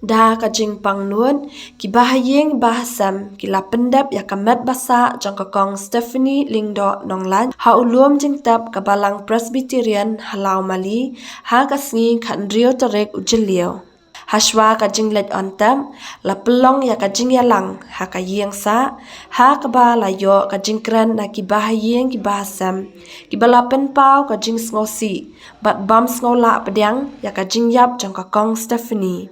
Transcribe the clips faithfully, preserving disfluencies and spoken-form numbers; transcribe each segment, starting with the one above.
Da ka jingpangnud, ki bahaïing bahasem ki la pyndep ïa ka met basa jong ka Kong Stephanie Lyngdoh Nonglait ha u lum jingtep ka Balang Presbyterian ha Lawmali ha ka sngi khathynriew tarik u Jylliew. Hashwa ka jingleit on tep, la pynlong ïa ka jingïalang ha ka ïing sah, ha kaba la ïoh ka jingkren na ki bahaïing ki bahasem kiba la pynpaw ka jingsngewsih bad bym sngew lah pdiang ïa ka jingïap jong ka Kong Stephanie.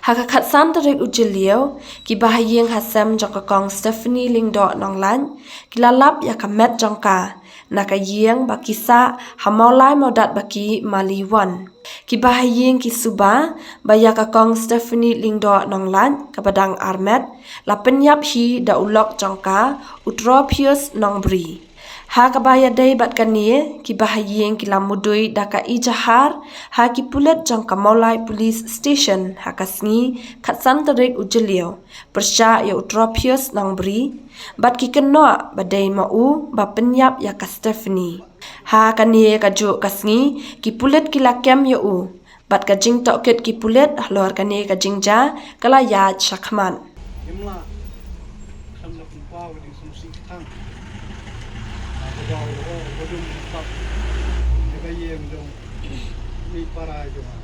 Ha ka khatsan tarik u Jylliew, ki bahaïing hasem jong ka Kong Stephanie Lyngdoh Nonglait ki la lap ïa ka met jong ka na ka ïing ba ki sah ha Mawlai Mawdat Baki, Mali One. Ki bahaïing ki suba ba ïa ka Kong Stephanie Lyngdoh Nonglait kaba dang armet la pynïap hi da u lok jong ka, u Tropius Nongbri. Ha kaba ïadei bad kane, ki bahaïing ki la mudui da ka ijahar ha ki pulit jong ka Mawlai Police Station ha ka sngi khatsan tarik u Jylliew pyrshah ïa u Tropius Nongbri, bad ki kynnoh ba dei ma u ba pynïap ïa ka Stephanie. Ha kane kajuh ka sngi, ki pulit ki la kem ïa u bad ka jingtohkit ki pulit halor kane ka jingjia ka la ïaid shakhmat. Ngim lah khlem da pynpaw ka jingsngewsih tang na ka daw ba dum pap ïa ka ïing jong i para jong nga.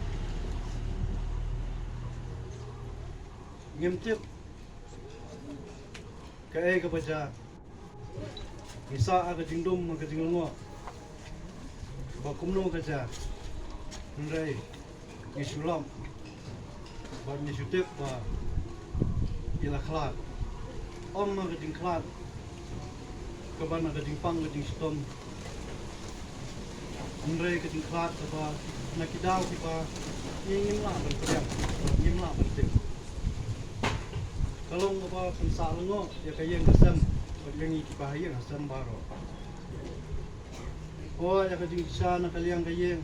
Ngim tip kaei kaba jia. Ngi sah ha ka jingdum ha ka jinglyngngoh ba kumno ka jia. Hynrei ngi shu lap bad ngi shu tip ba i la khlad. Ym ha ka jingkhlad kaba na ka jingpang ka jingshitom. Hynrei ka jingkhlad kaba na ki daw kiba ngi ngim lah ban pdiang, ngim lah ban tip. Ka long kaba pynsah lyngngoh ïa ka ïing ka sem bad ïa ngi kiba ha ïing ha sem baroh. Ko ïa ka jingshisha na ka liang ka ïing,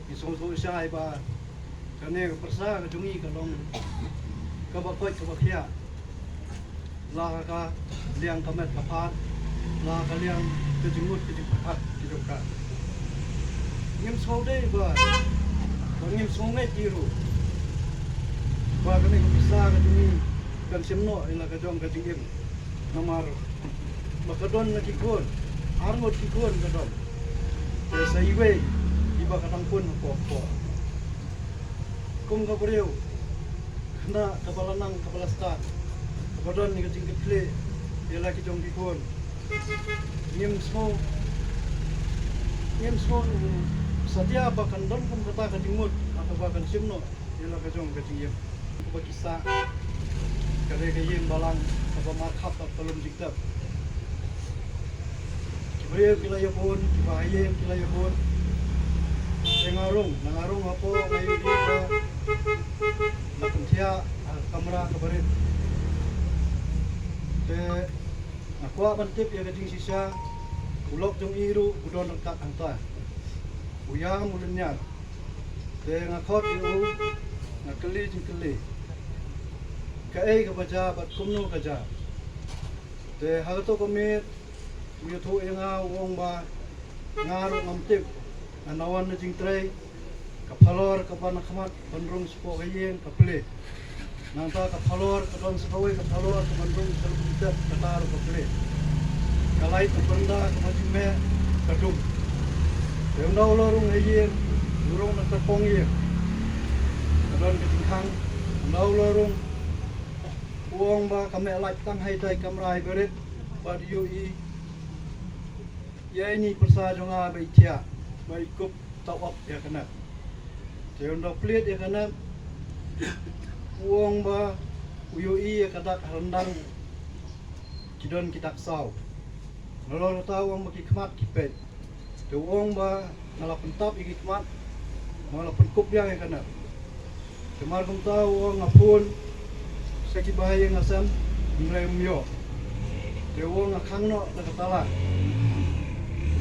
ngi sngewthuh shai ba kane ka pyrsa ka jong ngi ka long kaba koit kaba khiah. La ka liang ka met ka phad, la ka liang ka jingmut ka jingpyrkhat ka jong ka. Ngim sngewdei ba, ba ngim sngewngeit hi ruh ba kane ka pyrsa ka jong ngi kan shim noh ïa la ka jong ka jingim. Namar ba ka don na ki khun, arngut ki khun ka don. Te sa iwei iba ka dang pun hapoh, hapoh. Kum ka briew khynnah kaba la nang kaba la stad, kaba don ïa ka jingkitkhlieh ïa la ki jong ki khun. Ngim sngew, ngim sngew satia ba kan don kum kata ka jingmut, kata ba kan shim noh ïa la ka jong ka jingim. Kaba ki sah, ka dei ka ïing balang kaba markhap bad ka lum jingtep. Ki briew ki la ïabun, kiba ha ïing ki la ïabun. Te nga rung, nga rung hapoh, nga ïohi ba la pynthiah ha ka kamra kaba rit. Te nga kwah ban tip ïa ka jingshisha, u lok jong i ruh u don ryngkat hangta. U ïam u lynñiar. Te nga khot ïa u, nga kylli jingkylli, kaei kaba jia bad kumno ka jia. Te ha kato ka miet u ïathuh ïa nga, u ong ba nga ruh ngam tip. Nga wan na jingtrei, ka phalor kaba na khmat ban rung shapoh ka ïing ka plie. Nangta ka phalor ka don sa kawei ka phalor ka ban rung sha lum tep, kata ruh ka plie. Ka light ka pyrda ka ban jingmeh ka dum. Te ynda u la rung ha ïing, u rung na ka pong ïing, ka don ka jingkhang. Ynda u la rung, u ong ba ka meh light tang ha itai i kamra iba rit bad ïohi ïa ine i pyrsa jong nga ba i thiah, ba i kup tawop ïa ka nep. Te ynda u plied ïa ka nep, u ong ba u ïohi ïa ka dak ha ryndang ki don ki dak saw. Nalor kata u ong ba ki khmat ki peit. Te u ong ba nga la pyntap ïa ki khmat, nga la pynkup biang ïa ka nep. Te mar kumta u ong nga phone sha ki bahaïing hasem, hynrei ym ïoh. Te u ong, nga khang noh da ka tala.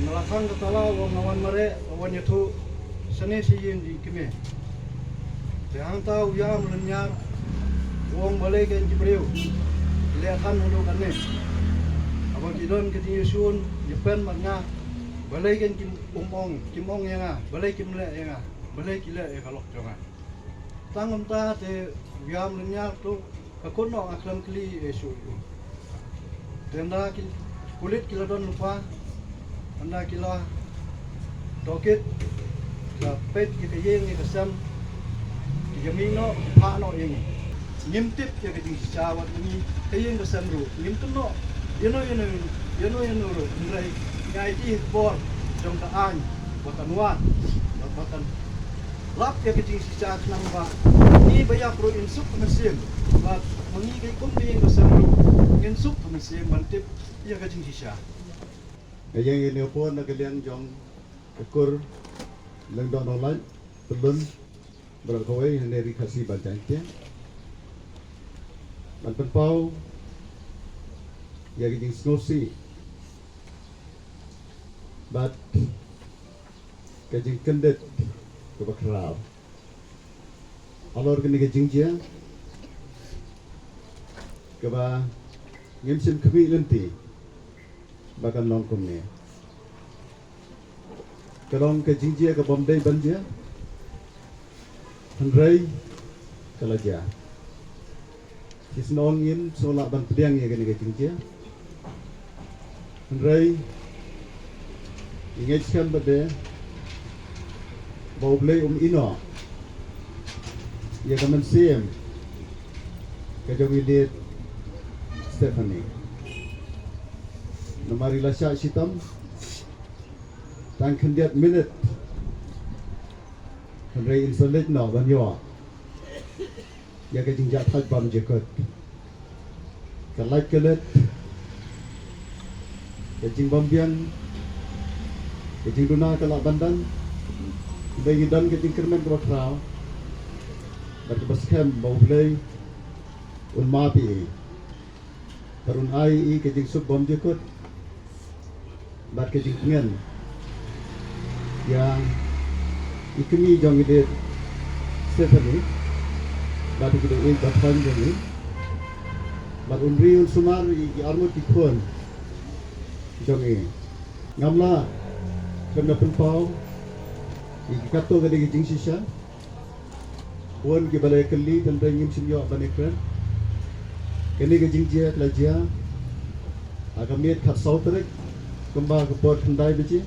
Nga la khang ka tala, u ong, nga wan mareh, nga wan ïathuh shane sha ïing jong i kmie. Te hangta u Ïam Lynñiar u ong, balei kein ki briew ki leh than haduh katne? Haba ki don ka jingïashun ïapen bad nga, balei kein kim ong, kim ong ïa nga, balei kim leh ïa nga, balei ki leh ïa ka lok jong nga? Tang kumta te u Ïam Lynñiar tu ka kut noh, nga khlem kylli ei shuh ïa u. Te ynda ki pulit ki la don lypa, ynda ki la tohkit, ki la peit ïa ka ïing ïa ka sem, ki ïa mih noh, ki phah noh ïa ngi. Ngim tip ïa ka jingshisha wat ngi, ka ïing ka sem ruh ngim tip noh ïano ïano, ïano ïano ruh, hynrei ngi aiti ha ka bor jong ka aiñ ba kan wad, ba kan lap ïa ka jingshisha khnang ba ngi ba ïap ruh ngin suk ha mynsiem, bad ma ngi kum ka ïing ka sem ruh ngin suk ha mynsiem ban tip ïa ka jingshisha. Nga ïeng ïa une u por na ka liang jong ka kur Lyngdoh Nonglait, Pyllun, baroh kawei, hangne Ri Khasi bad Jaiñtia, ban pynpaw ïa ka jingsngewsih bad ka jingkyndit kaba khraw halor kane ka jingjia kaba ngim shym khmih lynti ba kan long kumne. Ka long ka jingjia ka bym dei ban jia, hynrei ka la jia. Shisien ngim sngew lah ban pdiang ïa kane ka jingjia, hynrei ngi ngeit skhem bad de ba U Blei um ïehnoh ïa ka mynsiem ka jong i Late Stephanie. Namar i la shah shitom tang khyndiat minit, hynrei in sa leit noh ban ïoh ïa ka jingjahthait bymjukut. Ka lait ka let, ka jingbymbiang, ka jingduna ka lah ban don. Hynrei ngi don ka jingkyrmen kaba khraw bad kaba skhem ba U Blei un map ïa i, bad un ai ïa i ka jingsuk bymjukut bad ka jingtngen ïa i kmie jong i Late Stephanie bad ïa ki dohnud ba thaiñ jong i, bad un ri un sumar ïa ki arngut ki khun jong i. Ngam lah khlem da pynpaw ïa ki katto katne ki jingshisha. Bun kiba la ïakylli, tang ba ngim shym ïoh ban ïakren. Kane ka jingjia ka la jia ha ka miet khatsaw tarik, kumba ka por khyndai baje,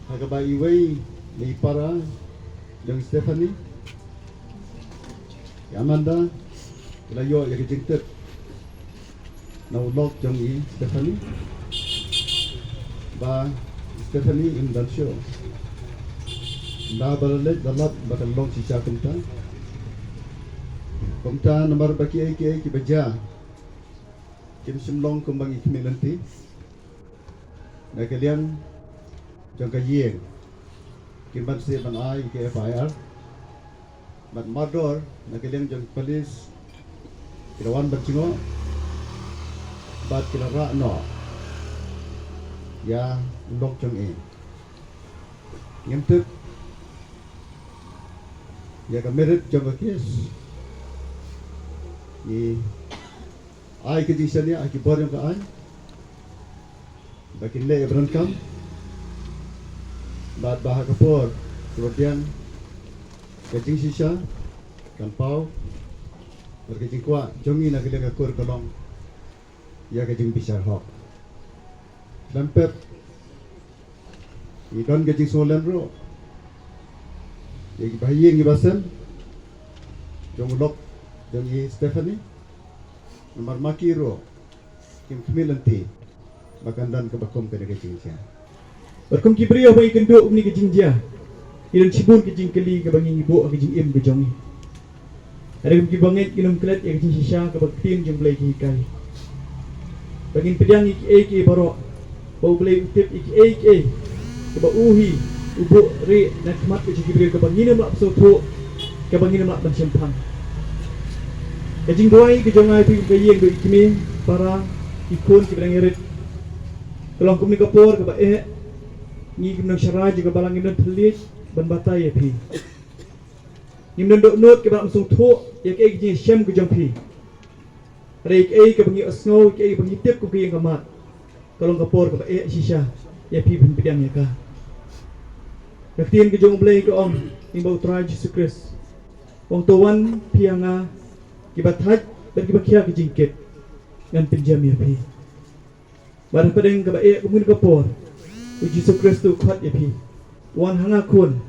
ha kaba iwei na i para jong i Stephanie, i Amanda, i la ïoh ïa ka jingtip na u lok jong i Stephanie ba i Stephanie im don shuh. Ynda ba la leit la lap ba ka long shisha kumta. Kumta namar ba kiei kiei kiba jia kim shym long kumba ngi khmih lynti. Na ka liang jong ka ïing kim banse ban ai ïa ka F I R. Bad mardor na ka liang jong police ki la wan ban jngoh bad ki la rah noh ïa u lok jong i. Ngim tip ïa ka merit jong ka case. Ngi ai ka jingshaniah ha ki bor jong ka aiñ ba kin leh ïa ka donkam bad ba ha ka por kaba biang ka jingshisha kan paw. Bad ka jingkwah jong ngi na ka liang ka kur ka long ïa ka jingbishar hok. Khlem pep ngi don ka jingsngewlem ruh ïa kiba ha ïing kiba sem jong u lok jong i Stephanie. Namar ma ki ruh kim khmih lynti ba kan don kaba kum kane ka jingjia. Bad kum ki briew ba ngi kynduh kumne ka jingjia, ngi don shibun ka jingkylli kaba ngi ngi buh ha ka jingim ka jong ngi. Hynrei kum kiba ngeit ngin ym klet ïa ka jingshisha kaba ka ktien jong U Blei ka hikai. Ba ngin pdiang ïa kiei kiei baroh ba U Blei u tip ïa kiei kiei kaba u hi u buh rieh na khmat ka jong ki briew kaba ngin ym lah ban sngewthuh, kaba ngin ym lah ban shemphang. Ka jingduwai ka jong nga ïa phi kum ka ïing, doh i kmie, para, Ki khun kiba dang ïarit, ka long kumne ka por kaba eh, ngi kum nongshakri jong ka balang ngim don thylliej ban batai ïa phi. Ngim don dohnud kiba sngewthuh ïa kaei ka jingshem ka jong phi. Hynrei kaei kaba ngi sngew, kaei kaba ngi tip kum ka ïing ka mat, ka long ka por kaba eh shisha ïa phi ban pdiang ïa ka. Ka ktien ka jong U Blei ka ong, lyngba U Trai Jisu Khrist, u ong, to wan phi ha nga kiba thait bad kiba khia ka jingkit, ngan pynjem ïa phi. Bad hapdeng kaba eh kumne ka por, U Jisu Khrist u khot ïa phi, wan ha nga khun,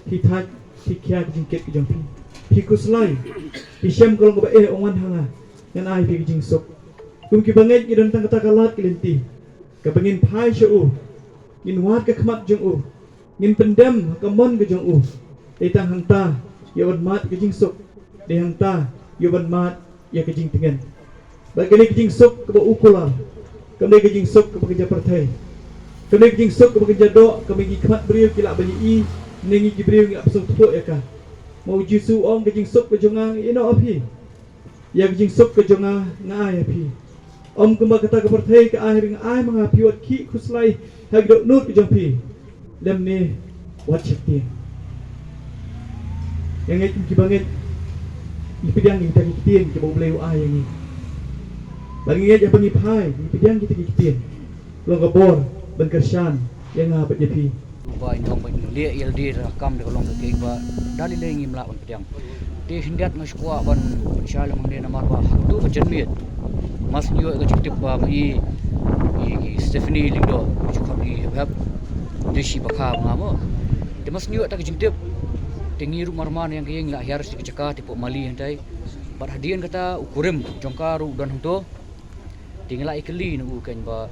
phi thait, phi khia ka jingkit ka jong phi, phi khuslai, phi shem ka long kaba eh, ong wan ha nga, ngan ai phi ka jingsuk. Kum kiba ngeit ngi don tang kata ka lad ka lynti kaba ngin phai sha u, ngin wad ka khmat jong u, ngin pyndem ha ka mon ka jong u. Dei tang hangta ïoh ban mad ka jingsuk, dei hangta ïoh ban mad ïa ka jingtngen. Bad kane ka jingsuk kaba u kular, kam dei ka jingsuk kaba kynja pyrthei, kam dei ka jingsuk kaba kynja doh, kaba ngi khmat briew ki lah ban ïohi, ne ngi ki briew ngi lah ban sngewthuh ïa ka. Ma U Jisu u ong, ka jingsuk ka jong nga nga ïehnoh ïa phi. Ïa ka jingsuk ka jong nga nga ai ïa phi. Ym kumba kata ka pyrthei ka ai, hynrei nga ai ma nga, phi wat khih khuslai ha ki dohnud ka jong phi, lymne wat sheptieng. Ïa ngeit kum kiba ngeit, ngi pdiang ïa kita ki ktien kiba U Blei u ai ïa ngi. Bad ngi ngeit haba ngi phai ngi pdiang kita ki ktien, long ka bor ban kyrshan ïa nga bad ïa phi. Ba in ong ba in leh ïa lade da ka kam da ka long ka kei ba da lei lei ngim lah ban pdiang. Te hynrei nga shu kwah ban pynshai lang hangne namar ba ha kato ka janmiet, mas ngi ïoh ka jingtip ba ma i, i, i Stephanie Lyngdoh, ju khot i hep hep, te shi ba kha ba nga mo. Te mas ngi ïoh ta ka jingtip, te ngi ruh marmar ïa ka ïing la hiar shi ka jaka te poh mali hangtai. Bad hadien kata u kurim jong ka ruh don hangto. Te ngi la ïa kylli na u keiñ ba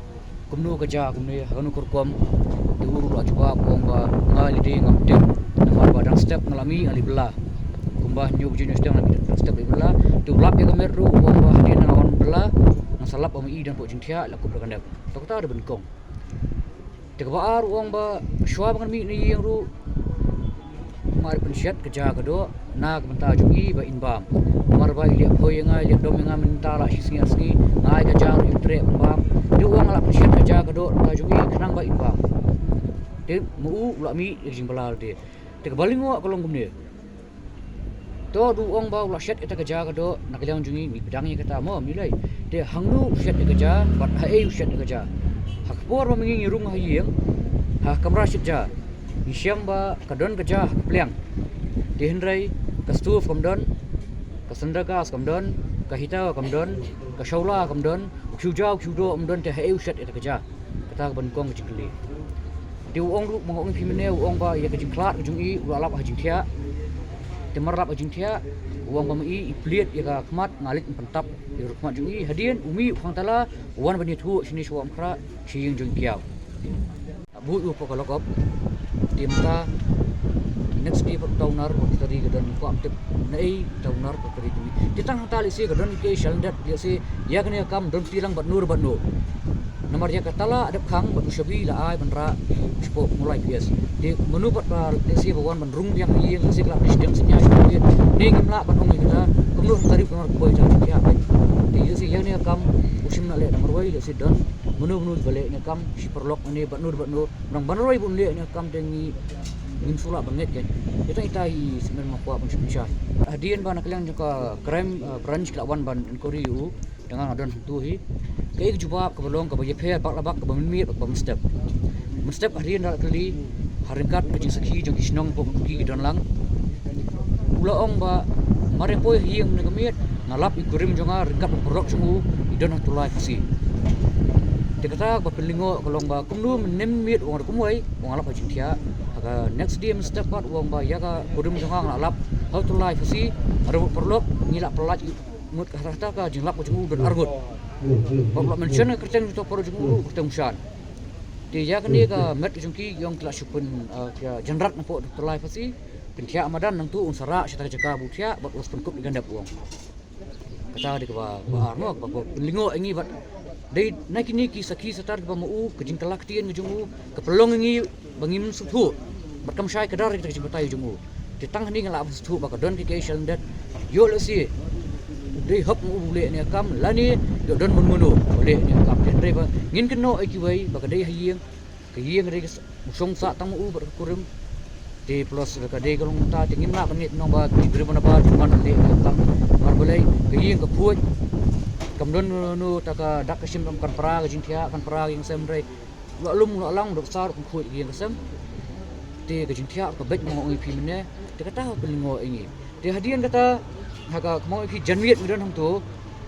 kumno ka jia kumne, ha kano ka rukom. Te u ruh la jubab u ong ba nga lei dei ngam tip, namar ba dang step nga la mih nga la ïa bylla. Kumba hynñiew baje hynñiew shiteng nga la mih dang step la ïa bylla. Te u lap ïa ka met ruh u ong ba hadien nga wan bylla nga sa lap ba ma i don poh jingthiah, la kup da ka nep. To kata dei ba nyngkong. Te kaba ar u ong ba shuwa ba ngan mih na ïing ruh, ma i pynshet ka ja ka doh na ka bynta jong i ba in bam. Namar ba i leh phoi ïa nga, i leh dom ïa nga mynta la shi sngi ar sngi, nga ai ka ja ruh i treh ban bam. Te u ong nga la pynshet ka ja ka doh na ka bynta jong i khnang ba in bam. Te ma u u la mih ïa ka jingbylla lade. Te kaba lyngngoh ka long kumne. To du ong ba u la shet ïa ka ja ka doh na ka liang jong ngi, ngi pdiang ïa kata mo, mi lei. Te hangno u shet ïa ka ja bad haei u shet ïa ka ja. Ha ka por ba ma ngi ngi rung ha ïing, ha kamra shet ja, ngi shem ba ka don ka ja ha ka pliang. Te hynrei ka stove kam don, ka cylinder gas kam don, ka heater kam don, ka shawla kam don, u khiew ja u khiew doh um don, te haei u shet ïa ka ja. Kata kaba nyngkong ka jingkylli. Te u ong ruh, ma nga ong ïa phi mynne, u ong ba ïa ka jingkhlad ka jong i u la lap ha jingthiah. Te mar lap ha jingthiah, u ong ba ma i, i plied ïa ka khmat, nga leit pyntap ïa ka khmat jong i. Hadien u mih u khang tala, u wan ban ïathuh shane sha Wah Umkhrah, sha ïing jong i Kiaw. Buh u poh ka lock up. Te mynta next day pat uta u nar, uta u tari ka don, kwah ym tip naei uta u nar, uta u tari ka mih. Te tang hangta lehse ka don kiei shalyndet, lehse ïa kane ka kam don tilang bad no re bad no. Namar ïa ka tala dep khang bad u shabi la ai ban rah shapoh Mawlai P S. Te mano pat ba lehse ba wan ban rung biang ha ïing, lehse ka la pynshtem synñia shapoh ïing. Te ngim lah ban ong ïa kata, kumno ka tarif, kumno ka poi, ta jingthiah. Te lehse ïa kane ka kam u shim na leh da marwei, lehse don mano mano ba leh ïa kane ka kam, shi paralok ne bad no re bad no. Nang ban roi bun leh ïa kane ka kam te ngi, ngim shu lah ban ngeit kein. Ita ita i smen ma kwah ban shu pynshai. Hadien ba na ka liang jong ka crime, uh, branch ka la wan ban inquiry ïa u, te nga nga don hangtu hi. Kaei ka jubab kaba long kaba ïapher bak la bak, kaba mynmiet bad kaba mynstep. Mynstep hadien da la kylli ha ryngkat ka jingsakhi jong ki shnong poh Mawkyrwat ki don lang. U la ong ba mar ïa poi ha ïing mynne ka miet nga lap ïa u kurim jong nga ryngkat bad u paralok jong u, i don ha u tulai phasi. Te kata kaba pynlyngngoh ka long ba kumno mynne mynmiet u ong da kumwei, u ong nga lap ha jingthiah. Ha ka next day mynstep pat u ong ba ïa ka kurim jong nga nga la lap ha u tulai phasi, nga don bad u paralok, ngi la pyllait ngut, kata ka jinglap ka jong u don arngut. Ba u la mention ka kyrteng jong uto u paralok jong u, kyrteng u Shan. Te ïa kane ka met ka jong ki, ki ong ki la shu pyn, ah, ki ïa jynrat napoh u tulai phasi. Pynthiah madan nangtu un sa rah sha kata ka jaka ba u thiah bad un sa pynkup ïa ka nep, u ong. Kata dei kaba, ba ar mo, kaba, kaba pynlyngngoh ïa ngi bad dei na kine ki sakhi satar kiba ma u, ka jingkylla ktien ka jong u ka pynlong ïa ngi ba ngim sngewthuh bad kam shai kdar ïa kata ka jingbatai jong u. Te tang hangne nga lah ban sngewthuh ba ka don kiei kiei shalyndet. Ïoh lehse u Dei hok ma u u leh ïa kane ka kam lane ïoh don mano mano u leh ïa kane ka kam. Te hynrei ba ngin kynnoh ïa kiwei ba ka dei ha ïing, ka ïing ka dei ka s-, u shong sah tang ma u bad ka kurim. Te plus ka dei ka long ta te ngim lah ban ngeit nong ba ki briew ba na ba ki man leh ïa kane ka kam. Namar balei ka ïing ka khuid. Kam don mano mano ta ka dak ka shim, kan pra ka jingthiah, kan pra ka ïing sem, hynrei la lum la lang dok sar kan khuid ka ïing ka sem. Te ka jingthiah ka beit ma ngi ong ïa phi mynne. Te kata ka pynlyngngoh ïa ngi. Te hadien kata, ha ka, ka mong ïa phi janmiet ngi don hangto,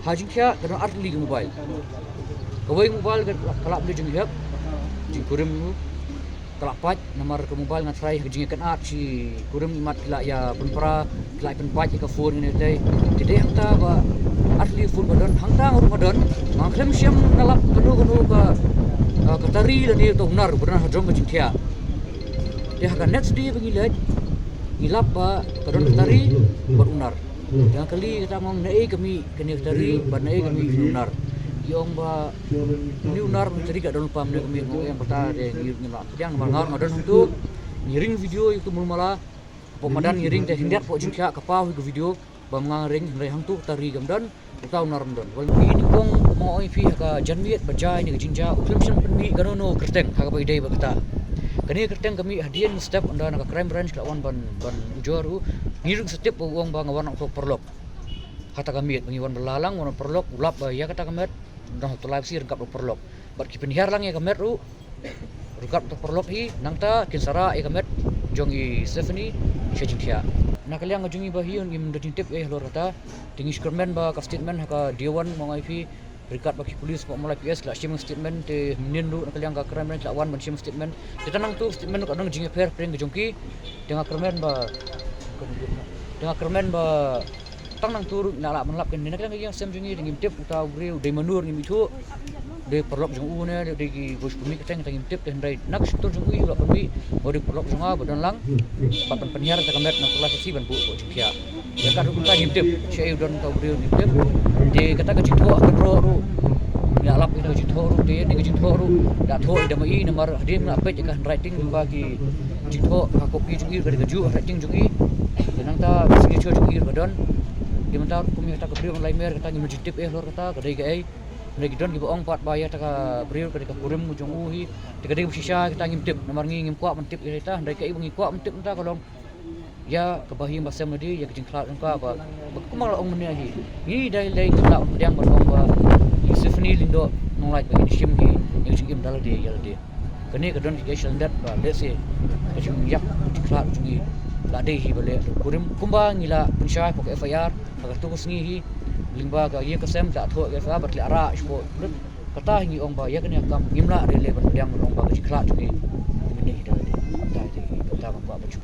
ha jingthiah ka don artylli ka mobile. Kawei ka mobile ka, ka lah ban dei jingïap, jingkurim, ka lah pait, namar ka mobile nga tharai ha ka jingïakynad shi kurim imat ki lah ïa pynpra, ki lah ïa pynpait ïa ka phone ngi ne tei. Te dei hangta ba artylli phone ba don, hangta nga ruh nga don, nga khlem shym nga lap kano kano ka, ka, ka tari lane uta u nar ba don ha jrong ka jingthiah. Te ha ka next day ba ngi leit, ngi lap ba ka don ka tari bad u nar. Te nga kylli kata, nga ong naei ka mih kane ka tari bad naei ka mih kane u nar. Ki ong ba une u nar bad une u tari ka don lypa mynne ka mih, nga ong em, kata te ngi, ngi lah pdiang namar nga ruh nga don hangto. Ngi ring video ïa utu u mulmala. Hapoh madan ngi ring te khyndiat hapoh jingthiah ka paw hi ka video. Ba ma nga nga ring, hynrei hangto ka tari kam don, uta u nar um don. Wal ngi nyngkong, ma nga ong ïa phi ha ka janmiet ba jia ïa kane ka jingjia, u khlem shym pynmih kano kano ka kyrteng ha kaba ïadei bad kata. Kane ka kyrteng ka mih hadien step, ynda na ka crime branch ki la wan ban, ban ujor ruh. Ngi ruh ngi sa tip ba u ong ba nga wan na ka paralok. Hata ka miet ba ngi wan ba la lang, wan na paralok, u lap ba ïa kata ka met, dang hok tylli bsi ryngkat u paralok. Bad ki pynhiar lang ïa ka met ruh, ryngkat u paralok hi, nangta kin sa rah ïa ka met jong i Stephanie sha jingthiah. Na ka liang ka jong ngi ba hi ngim da jingtip ei halor kata. Te ngi shu kyrmen ba ka statement ha ka D one, ma nga ong ïa phi, ryngkat bad ki police, ma, ma la P S, la shim ka statement, te mynnin ruh na ka liang ka crime branch la wan ban shim statement. Te tang nangto statement ruh ka don ka jingïapher pyrshah ka jong ki. Te nga kyrmen ba, te nga kyrmen ba tang nangto ruh ngi la lah ban lap kane. Na ka liang ka ïing sem jong ngi te ngim tip uta u briew dei mano, ngim ithuh. Dei paralok jong u ne dei ki, bad shu pynmih kyrteng te ngim tip, te hynrei na ka shyntur jong u u lah ban mih ba dei paralok jong nga ba don lang bad ban pynhiar ïa ka met na ka police station ban buh hapoh jingthiah. Ïa ka ruh kumta ngim tip shaei u don uta u briew, ngim tip. Te kata ka jingthoh ha kynroh ruh, ngi la lap ïa ka jingthoh ruh, te ïa ka jingthoh ruh la thoh ïa da ma i, namar hadien nga la peit ïa ka handwriting ba ki jingthoh ha copy jong i ka dei kajuh handwriting jong i. Te nangta ka signature jong i ruh ka don. Te mynta ruh kum ïa kata ka briew ban lai mer, kata ngim da jingtip ei halor kata ka dei kaei. Hynrei ki don kiba ong pat ba ïa kata ka briew ka dei ka kurim jong u hi. Te ka dei ba shisha kita ngim tip, namar ngi ngim kwah ban tip ïa kita, hynrei kaei ba ngi kwah ban tip mynta ka long ïa kaba hi ba sem lade, ïa ka jingkhlad jong ka ba, ba kumba la ong mynne hi. Ngi dei lei ngi lah ban pdiang ban ong ba i Stephanie Lyngdoh Nonglait ba in shim hi ïa ka jingim da lade ïa lade. Kane ka don ka ïa shalyndet ba lehse ka jingïap ka jingkhlad jong ngi la dei hi ba leh da u kurim kumba ngi la pynshai hapoh ka F I R ha kato ka sngi hi. Lyngba ka ïing ka sem ki la thoh ïa ka F I R bad ki la rah shapoh pulit. Kata hi ngi ong ba ïa kane ka kam ngim lah dei leh ban pdiang ban ong ba ka jingkhlad jong ngi. Mynne hi da lade. Kata hi, kata ngam kwah ban shu